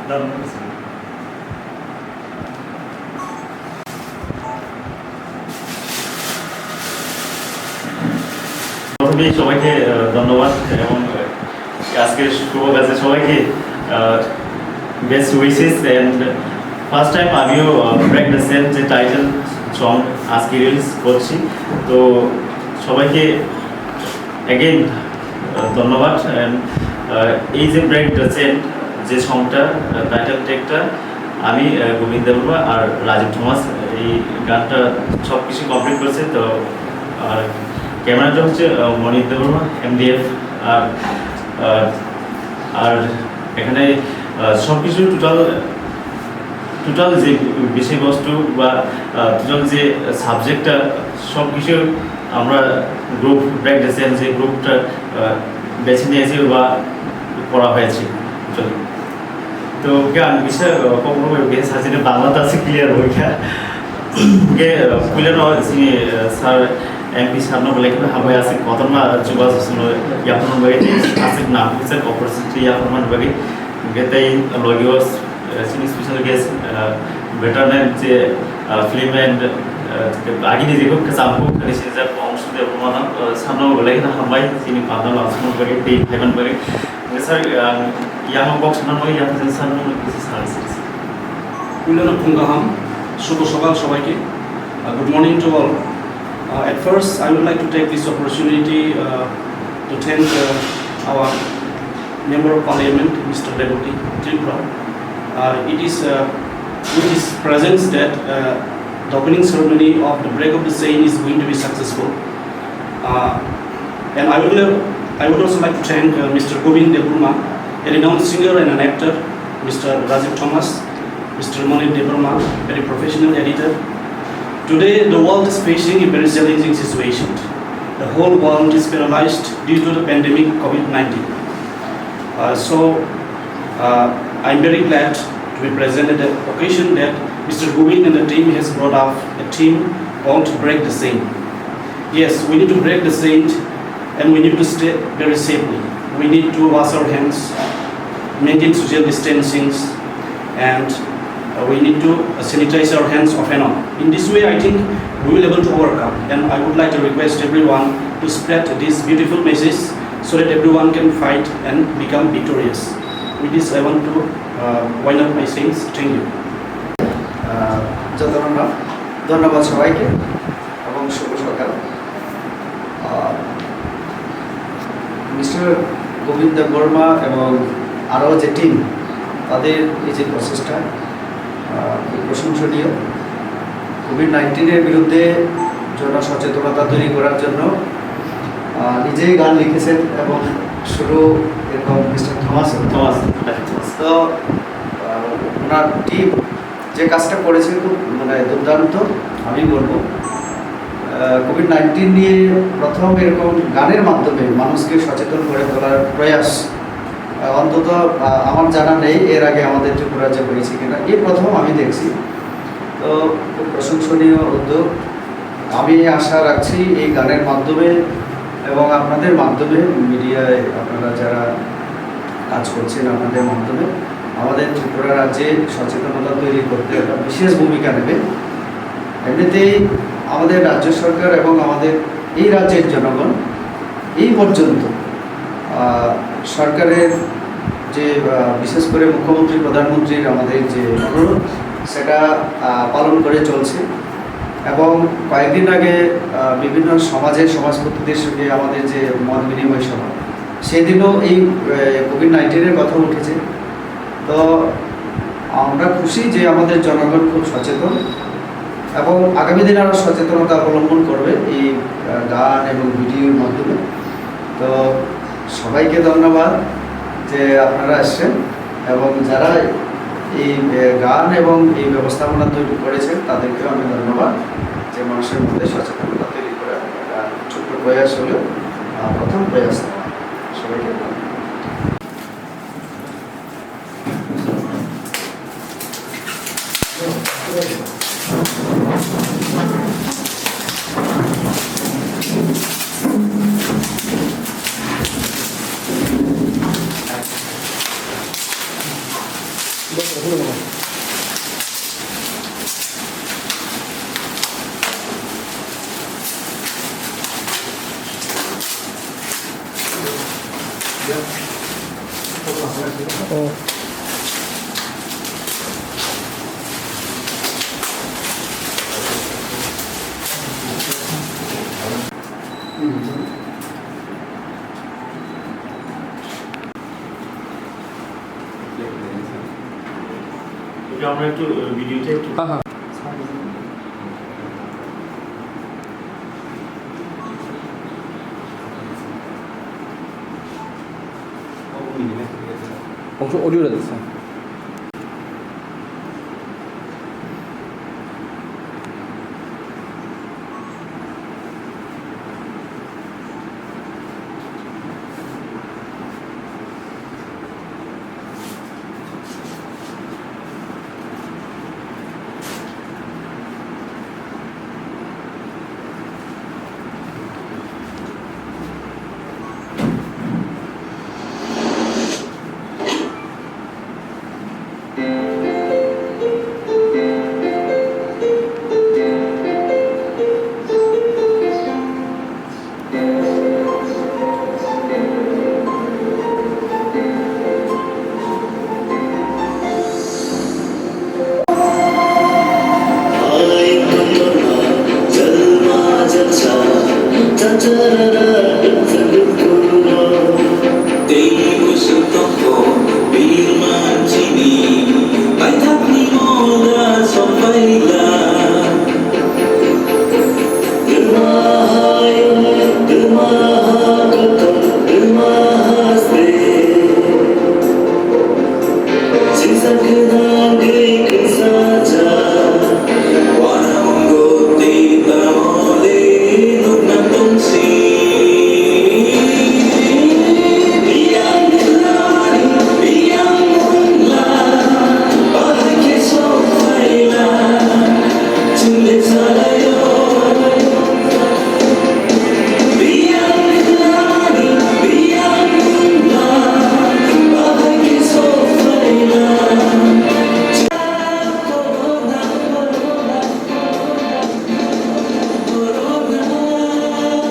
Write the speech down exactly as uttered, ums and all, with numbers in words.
প্রথমেই সবাইকে, আহ, ধন্যবাদ এবং, আহ, আজকের শুভ কাজে সবাইকে, ah, best wishes. And first time আমিও, আহ, ব্রেক দ্য সেল যে টাইটেল সং আজকে রিলিজ করছি, তো সবাইকে অ্যাগেইন ধন্যবাদ। অ্যান্ড এই যে ব্রেক দ্য সেল যে সংটা, টাইটেল ট্র্যাকটা আমি, আহ, গোবিন্দ দেববর্মা আর রাজীব থমাস এই গানটা সব কিছু কমপ্লিট করছে। তো আর ক্যামেরাটা হচ্ছে, আহ, মনিত দেববর্মা, এমডিএফ। আর, আহ, আর এখানে, আহ, সব কিছু টোটাল, টোটাল যে বিষয়বস্তু বা, আহ, টোটাল যে সাবজেক্টটা, সব কিছু আমরা গ্রুপ, ব্রেক দ্য সেল যে গ্রুপটা, আহ, বেছে নিয়েছি বা করা হয়েছে। চলো। তো গান বিষয়ে, আহ, কখনো ওই বেশ আছে না, বাংলাতে আছে ক্লিয়ার ওই গান। Oke, uh, puilano chini, uh, sir, M P sir no belai kheno hambai aswk kotorma chuba sosno yapharmani bagwi tei aswk nang kisa opportunity yapharmani bagwi. Hwnkhe tei logi o, uh, chini special guest, uh, veteran and je, uh, film and, uh, agini je kwcham kuk khani sinijak Ong Sudebwrma no, uh, sir no belai kheno hambai chini panda lamsokmani bagwi tei phaimani bagwi. Hwnkhe sir, um, yang box no bagwi yang sir no kisa sir. Puilano phung kaham, shubho sokal sobaike. Uh, good morning to all. Uh, at first, I would like to take this opportunity, uh, to thank, uh, our Member of Parliament, Mister Rebati Tripura. Uh, it is, uh, with his presence that, uh, the opening ceremony of the break of the chain is going to be successful. Uh, and I would, I would also like to thank, uh, Mister Govind Debbarma, a renowned singer and an actor, Mister Rajiv Thomas, Mister Monit Debbarma, very professional editor. Today, the world is facing a very challenging situation. The whole world is paralyzed due to the pandemic COVID nineteen. Uh, so, uh, I'm very glad to be present at the occasion that Mister Govind and the team has brought up a theme called Break the Chain. Yes, we need to break the chain and we need to stay very safely. We need to wash our hands, maintain social distancing, and, uh, we need to, uh, sanitize our hands off and on. In this way, I think we will able to overcome. And I would like to request everyone to spread this beautiful message so that everyone can fight and become victorious. With this, I want to, uh, wind up my sayings. Thank you. আহ, যত ধন্যবাদ, ধন্যবাদ সবাইকে এবং শুভ সকাল। আহ, মিস্টার গোবিন্দ দেববর্মা এবং আরও যে টিম, তাদের এই যে প্রচেষ্টা, আহ, খুব প্রশংসনীয়। কোভিড নাইন্টিনের বিরুদ্ধে জনসচেতনতা তৈরি করার জন্য, আহ, নিজেই গান লিখেছেন এবং সুরও এরকম মিস্টার থমাস। Thomas, Thomas. তো, আহ, ওনার টিম যে কাজটা করেছে খুব, মানে, দুর্দান্ত, আমি বলবো। আহ, কোভিড নাইন্টিন নিয়ে প্রথম এরকম গানের মাধ্যমে মানুষকে সচেতন করে তোলার প্রয়াস, আহ, অন্তত, আহ, আমার জানা নেই এর আগে আমাদের ত্রিপুরাজ্যে হয়েছে কিনা, এই প্রথম আমি দেখছি। তো খুব প্রশংসনীয় উদ্যোগ। আমি আশা রাখছি এই গানের মাধ্যমে এবং আপনাদের মাধ্যমে, মিডিয়ায় আপনারা যারা কাজ করছেন, আপনাদের মাধ্যমে আমাদের ত্রিপুরা রাজ্যে সচেতনতা তৈরি করতে একটা বিশেষ ভূমিকা নেবে। এমনিতেই আমাদের রাজ্য সরকার এবং আমাদের এই রাজ্যের জনগণ এই পর্যন্ত, আহ, সরকারের যে, আহ, বিশেষ করে মুখ্যমন্ত্রী, প্রধানমন্ত্রীর আমাদের যে অনুরোধ, সেটা, আহ, পালন করে চলছে। এবং কয়েকদিন আগে, আহ, বিভিন্ন সমাজের সমাজপতিদের সঙ্গে আমাদের যে মত বিনিময় সভা, সেদিনও এই, আহ, কোভিড নাইন্টিনের কথা উঠেছে। তো আমরা খুশি যে আমাদের জনগণ খুব সচেতন এবং আগামী দিনে আরও সচেতনতা অবলম্বন করবে এই, আহ, গান এবং ভিডিওর মাধ্যমে। তো সবাইকে ধন্যবাদ যে আপনারা আসছেন এবং যারা এই, আহ, গান এবং এই ব্যবস্থাপনা তৈরি করেছেন তাদেরকেও আমি ধন্যবাদ যে মানুষের মধ্যে সচেতনতা তৈরি করার একটা ছোট্ট প্রয়াস হলেও, আহ, প্রথম প্রয়াস। সবাইকে ধন্যবাদ। Oh. এটা আমরা একটু, আহ, ভিডিওটা একটু হ্যাঁ, হ্যাঁ। Audio rwdi, sir.